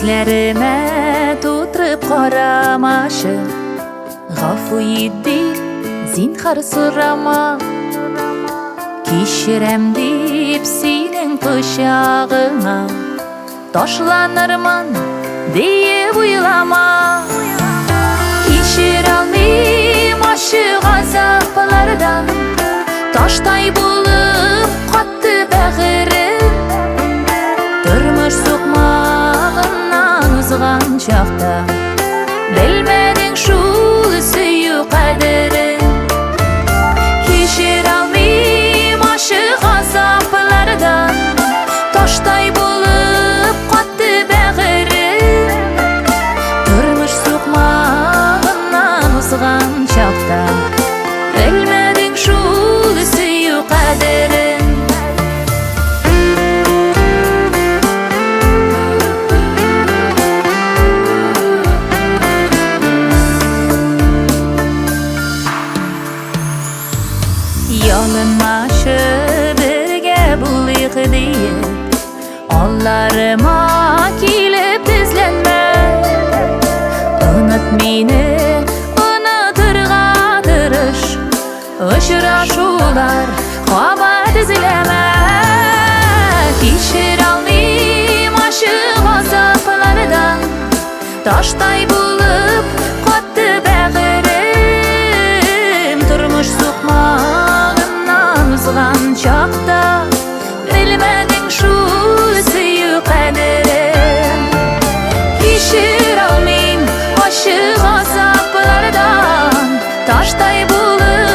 Күзләремә тутырып карамачы, гафу ит дип, зинһар сорама. Кичерәм дип синең кочагыңа ташланырмын диеп уйлама. Кичерә алмыйм ачы газаплардан, таштай булып катты бәгырем. Тормыш сукмагыннан узган чакта белмәдең шул сөю кадерен. Кичерә алмыйм ачы газаплардан, таштай булып катты бәгырем. Тормыш сукмагыннан узган чакта белмәдең шул сөю кадерен. Ялынмашы бергә булыйк диеп, алларыма килеп тезләнмә. Оныт мине, онытырга тырыш, очрашулар кабат эзләмә. Кичерә алмыйм ачы газаплардан, таштай булып катты бәгырем. Тормыш сукмагыннан узган чакта белмәдең шул сөю кадерен. Кичерә алмыйм ачы газаплардан, таштай булып